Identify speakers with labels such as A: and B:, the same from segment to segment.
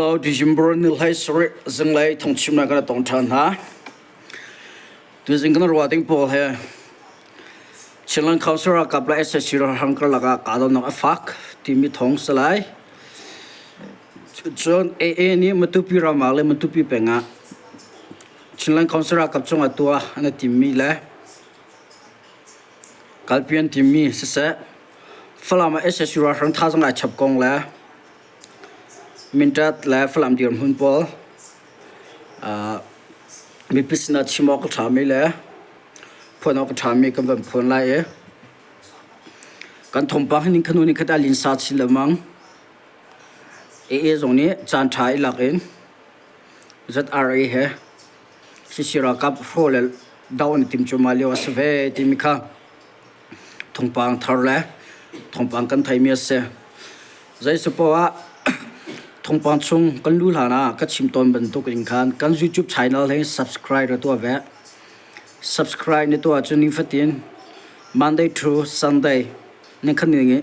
A: Hello, December ni hlei sarih zinglei thawngchimnak kan tong ṭhan hna. Tuzing kan ruah ding pawl he Chinland Council ralkap le SAC ralhrang karlak ah kahdohnak a fak timi thawng si lai. Cun AA nih Matupi ram ah le Matupi peng ah Chinland Council ralkap cungah tuah an i timmi le kalpi an timmi siseh, Falam ah SAC ralhrang thazaang ai chap kong le Mindat le Falam dirhmun pawl mipi sinah chim awk a ṭhami le phuan awk a ṭhami kan van phuan lai i kan thawngpang hi ning khanu nih khat a linsa chin lengmang. AA zong nih caanṭha i lak in ZRA he CC ralkap hrawh le doh an i tim cuahmah lio a si ve timi kha thawngpang thar le thawngpang kan theimi a si. Zeisipoah ah thawngpang chung kan luh hlan ah ka chim tawn bantuk in khan kan YouTube channel hi subscribe ra tuah ve. Subscribe na tuah ahcun nifatin Monday to Sunday nikhat ni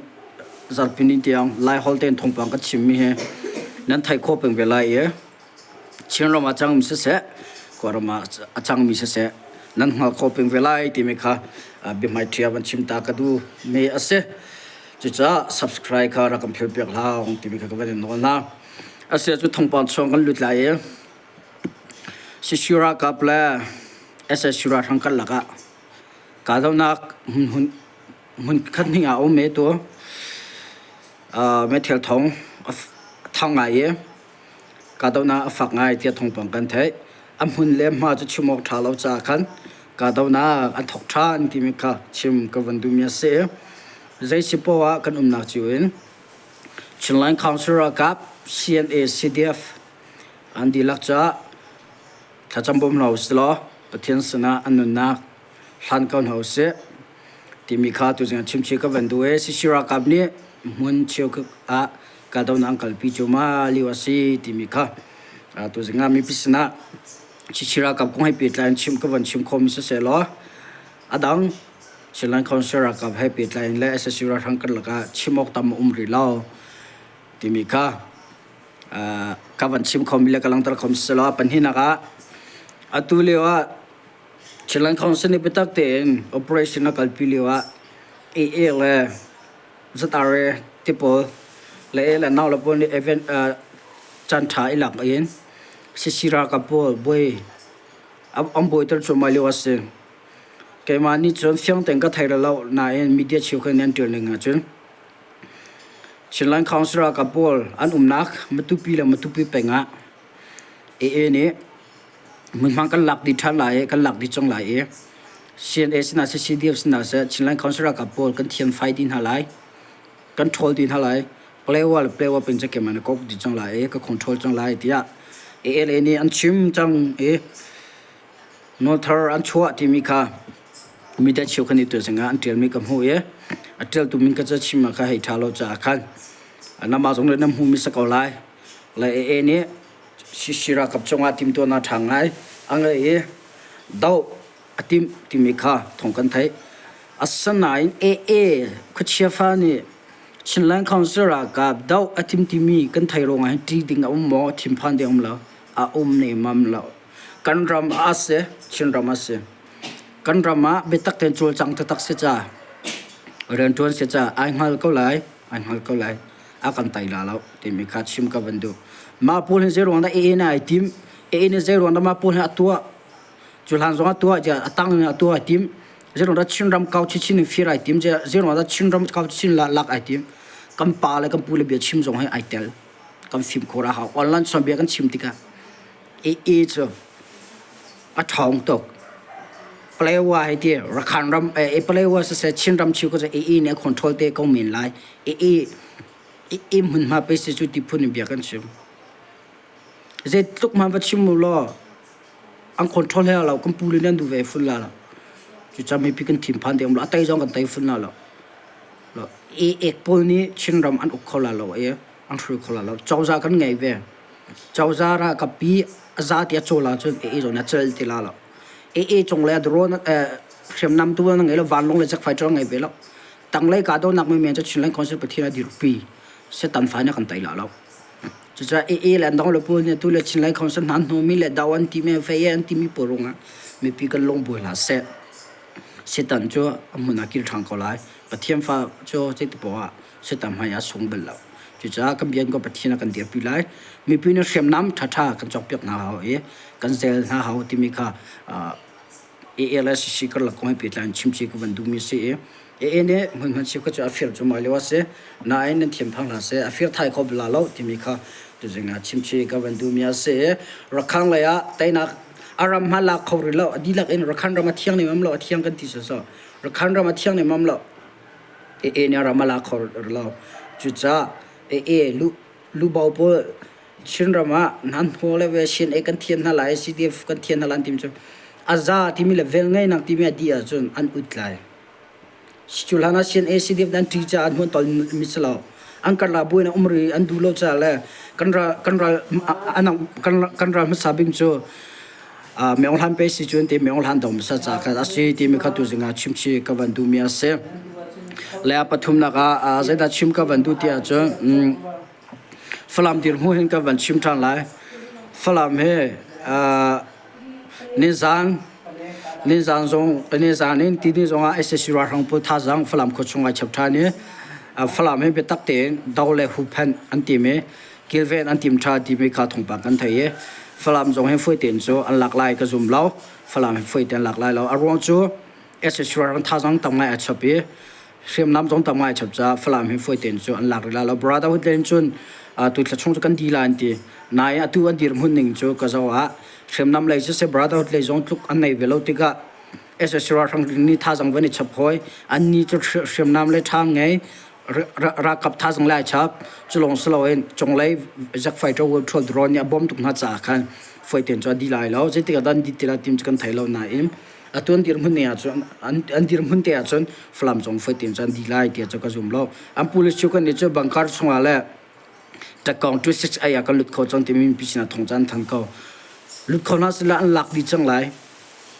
A: zarhpi ni tiang Laiholh tein thawngpang ka chimmi hi nan theih khawh peng ve lai i Chinram ah cangmi siseh, Kawlram ah a cangmi siseh nan hngalh khawh peng ve lai timi kha biahmaiṭhi ah van chim ta ka duh mi a si. Cucaah subscribe kha rak kan philh piak hlah timi kha ka van in nawl hna. A si cu thawngpang chuang kan lut lai i CC ralkap le SSU ralhrang karlak ah kahdohnak hmun hmun khat hnih ah a um i tu meithal thawng a thang ngai i kahdohnak a fak ngai tiah thawngpang kan theih. A hmun le hma cu chim awk ṭha lo caah khan kahdohnak an thawk ṭhan timi kha chim ka van duhmi a si. Zei si poah ah kan umnak cio in Chinland Council ralkap CNA CDF an dihlak caah thlacam bawm hna usih law Pathian sinah an nunnak hlan ko hna usih timi kha tuzing ah chimchih ka van duh i CC ralkap nih hmun cheukhat ah kahdohnak an kalpi cuahmah lio a si timi kha tuzing ah mipi sinah CC ralkap kong he pehtlai in chim ka van chim khawhmi siseh law a dang Chinland Council ralkap he pehtlai in le SSU ralhrang karlak ah chim awk tam a um rih lo timi kha ka van chim khomi le ka langhter khomi si law pahnihnak ah atu lio ah Chinland Council nih biatak tein operation a kalpi lio ah AA le ZRA ti pawl le A le nau le pawl nih event caan ṭha i lak in CC ralkap pawl buai an buaiter cuahmah lio a si. Keimah nih cun fiang tein ka thei lo nain media cheukhat nih an ṭial ning ahcun Chinland Council ralkap pawl an umnak Matupi le Matupi peng ah AA nih hmunhma kan lak dih ṭhan lai i kan lak dih cang lai i CNA sinah seh CDF sinah seh Chinland Council ralkap pawl kan thianfai dih hna lai kan ṭhawl dih hna lai Palewa le Palewa peng cu keimah nih ka uk dih cang lai i ka control cang lai tiah ALA nih an chim cang i nawlthar an chuah timi kha media cheukhat nih tuan ah an ṭialmi ka hmuh i a ṭialtu min ka ca chim ah kha hei ṭha lo caah khan namah zong nih nan hmuhmi si ko lai le AA nih CC ralkap cungah timhtuahnak ṭha ngai a ngei i doh a timh timi kha thawng kan theih. Asinain AA khuachia fa nih Chinland Council ralkap doh a tim timi kan theih ruangah hin ṭih ding a um maw, thinphan ding a um lo? A um nemmam lo. Kan ram a si, Chinram a si. Kan ram ah biatak tein cawlcang taktak si ca, rianṭuan si ca, ai hngal ko lai, ai hngal ko lai. A kan tai la lo timi kha chim ka van duh. Mah pawl hi zei ruang dah AA nih ai tim? AA nih zei ruang dah mah pawl hi a tuah? Cu hlan zong a tuah tiah a tang in a tuah ai tim. Zei ruang dah Chinram kau chinchin in fir ai tim? Zei ruang dah Chinram kau chinchin lak ai tim? Kan pa le kan pu le bia chim zong hi ai tel. Kan fimkhur a hau. Online chawn bia kan chim tikah AA cu a ṭhawng tuk. Palewa hei ti Rakhan ram eh Palewa siseh Chinram chiu ko cu AA nih a control te ko men lai. AA i hmunhma pe si cu ti phun in bia kan chim. Zeitluk hmanh va chim u law an control he lo kan pu le nan duh ve fun la lo. Cucaah mipi kan thinphan ding lo a tei zong kan tei fun la lo. Lo e ek pawl nih Chinram an uk kho la lo i an hrui kho la lo. Cozah kan ngei ve. Cozah ralkap pi a za ti a cawl ahcun AA zong nih a cel ti la lo. AA cung le drone hriamnam tu na ngei lo vanlawng le jet fighter ngei ve lo. Tanglei kahdohnak menmen cu Chinland Council Pathian a dirpi. Setan fa nih a kan tei la lo. Cucaah AA le an dang le pawl nih atu le Chinlai Council hna an hnawmi le do an timi fei an timi pawl ruangah mipi kan lung buai hlah seh. Satan cu a hmun ah kir ṭhan ko lai. Pathian fa cu zeiti poah ah Satan hmai ah sung bal lo. Cucaah kan bian ko Pathian a kan dirpi lai. Mipi nih hriamnam ṭhaṭha kan cawkpiak hna hau i kan zel hna hau timi kha AA le CC karlak kong he pehtlai in chimchih ka van duhmi a si i AA nih hmunhma cheukhat cu a fir cuahmah lio a si. Nain nan thiamphang hlah seh, a fir thai kho bal lo timi kha tuzing ah chimchih ka van duhmi a si i Rakhang lei ah teinak a ram hma lak kho rih lo. A dihlak in Rakhan ram a thiang nemam lo, a thiang kan ti sawsawh. Rakhan ram a thiang nemam lo. AA nih a ram a la kho rih lo. Cucaah AA lu lubo pawl Chinram ah nan hmuh le ve CNA kan thian hna lai, CDF kan thian hna lai an tim cu a za timi le velngeihnak timi a dih ahcun an ut lai. Cu hlan ah CNA CDF an ṭi caah an hmuan tawl mi si lo. An karlak buin a um ri an duh lo caah le kan ral kan ral kan kan ral hmasa bik cu Myeong Hlan pe si cu an ti Myeong Hlan dong hmasa ca kha a si timi kha tuzing ah chimchih ka van duhmi a si. Le a pathumnak ah zeidah chim ka van duh ti ahcun Falam dirhmun hin ka van chim ṭhan lai. Falam hi nizan nizan zong nizan in tini zongah SAC ralhrang pawl thazaang Falam khua chung ai chap ṭhan i Falam hi biatak tein do le huhphenh an tim i kilven an tim ṭha timi kha thawngpang kan thei i Falam zong hi fawi tein cu an lak lai ka zum lo. Falam hi fawi tein an lak lai lo. A ruang cu SAC ralhrang thazaang tam ngai a chap i hriamnam zong tam ngai chap caah Falam hi fawi tein cu an lak rih lai lo. Brotherhood len cun tu thla chung cu kan di lai an ti. Nain atu an dirhmun ning cu ka zoh ah hriamnam lei siseh Brotherhood lei zong tluk an nei ve lo tikah SSC ralhrang nih thazang van i chap hoi. An ni cu hriamnam le ṭha ngei ralkap thazang le ai chap. Cu lawng si loin cunglei jet fighter World War drone nih a bawm tuk hna caah khan fawi tein cu a di lai lo. Zeitik ah dah an di ti lai tim cu kan thei lo nain Atu an dirhmun ne ahcun an dirhmun te ahcun Falam zong foi tein cun an di lai tiah cu ka zum lo. An police cu kan nih cu bangkar chungah le Takkong 26 ai ah kan lut kho cang timi mipi sinah thawng ca an thanh ko. Lut kho hna sila an lak dih cang lai.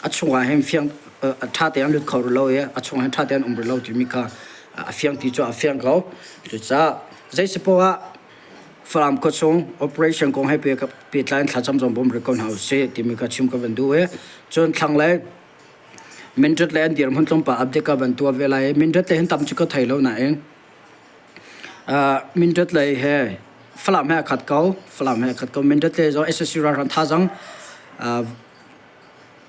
A: A chungah hin fiang ṭha tein an lut kho rih lo i a chungah hin ṭha tein an um rih lo timi kha a fiang ti cu a fiang ko. Cucaah zei si poah ah Falam khuachung operation kong he pehtlai in thlacam zong bawm rih ko hna usih timi kha chim ka van duh i cun thlanglei Mindat le an dirhmun tlawmpal update ka van tuah ve lai i Mindat le hin tam cu ka thei lo nain Mindat lei he Falam he a khat ko Falam he a khat ko Mindat le zong SSC ralhrang thazang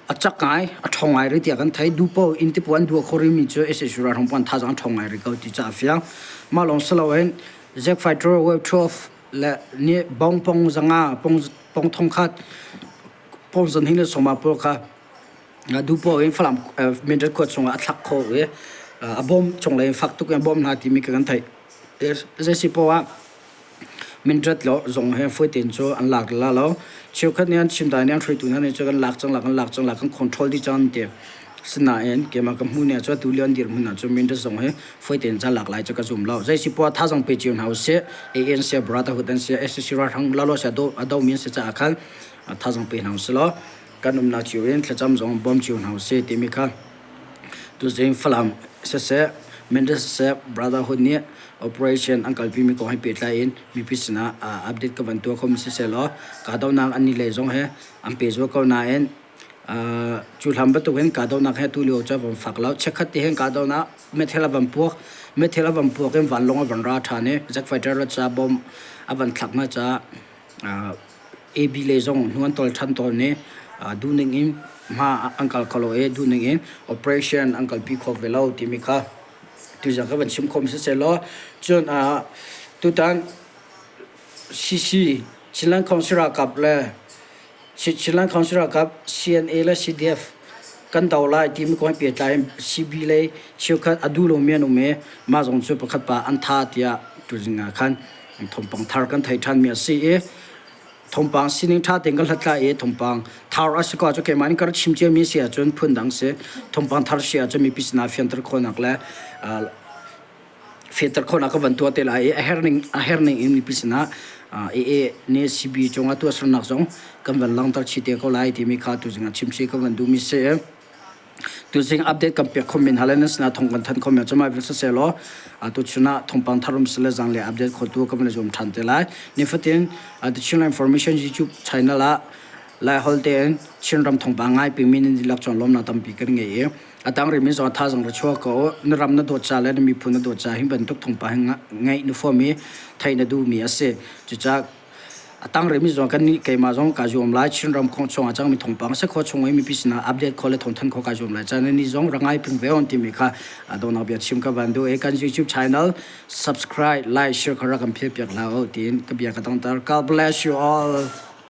A: A cak ngai, a ṭhawng ngai rih tiah kan theih. Duhpoh in tipu an duah kho rihmi cu sac ralhrang pawl an thazaang a ṭhawng ngai rih ko ti cu a fiang. Mah lawng si loin Jack Fighter Wave 12 le nih bong pong zanga pong pong thongkhat pong zanhing le sawma pawl kha duhpoh in Falam Mindat khua chungah a thlak kho i a bawm cunglei in fak tuk in a bawm hna timi ka kan theih. Zei si poah ah Mindat zong hi fawi tein cu an lak la lo. Cheukhat nih an chim dai nih an hruaitu hna nih cu kan lak cang la kan lak cang la kan control dih cang an ti. Sinain keimah ka hmuh ning ah cun atu lio an dirhmun ah cun Mindat zong hi fawi tein ca lak lai cu ka zum lo. Zei si poah thazaang pe cio hna usih. AA an si, Brotherhood an si, SAC ralhrang lalo si a domi an si caah khan thazaang pe hna usih law kan umnak cio in thlacam zong bawm cio hna usih timi kha Tuzing Falam siseh, Mindat siseh, Brotherhood nih operation an kalpimi kong he pehtlai in mipi sinah update ka van tuah khomi siseh law kahdohnak an nih lei zong he an pehzul ko nain cu hlan bantukin kahdohnak he tulio cu a van fak lo. Chikkhat te hin kahdohnak meithal a van puak, meithal a van puak in vanlawng a van ra ṭhan i jet fighter le ca bomb a van thlak hna caah AB lei zong hnu an tol ṭhan tawn i duhning in hma an kal kho lo i duhning in operation an kalpi kho ve lo timi kha tuzaan ka van chim khawh mi siseh law cun tutan CC Chinland Council ralkap le Chinland Council ralkap CNA le CDF kan do lai timi kong he pehtlai in CB lei cheukhat a duh lomi an um i mah zong cu pakhat pa an tha tiah tuzing ah khan thawngpang thar kan thei ṭhanmi a si i thawngpang sining ṭha tein kan hlathlai i thawngpang thar a si ko ahcun keimah nih ka rak chim ciami si ahcun phundang si thawngpang thar si ahcun mipi sinah fianter khawhnak le fianter khawhnak ka van tuah te lai i a herning a herning in mipi sinah AA nih CB cungah tuahsernak zong kan van langhter chih te ko lai timi kha tuzing ah chimchih ka van duhmi si. Tuzing update kan pek kho men hale nan sinah thong kan thanh kho men cuma vil siselaw atu chun ah thawngpang thar um sile zang le update khotu kan van zuam than te lai. Nifatin The Chinland Information YouTube channel ah Lai holh tein Chinram thawngpang ngai pimi nan dihlak cung lawmnak tampi kan ngei i a tang rimi zong thazaang ra chuak ko na ram na dawt ca le na miphun na dawt ca hi bantuk thawngpang hi ngaih na fuam i theih na duhmi a si. Cucaah A tang rihmi zong kan nih keimah zong kaa zuam lai. Chinram khong chung ah cangmi thawngpang a si kho chung i mipi sinah update kho le thawngthan kho kaa zuam lai. Caan ni zong rak ngai peng ve on timi kha donghnak bia chim ka van duh i kan YouTube channel subscribe, like, share kha rak kan phil piak hlah u tiin ka bia ka dongter. God bless you all.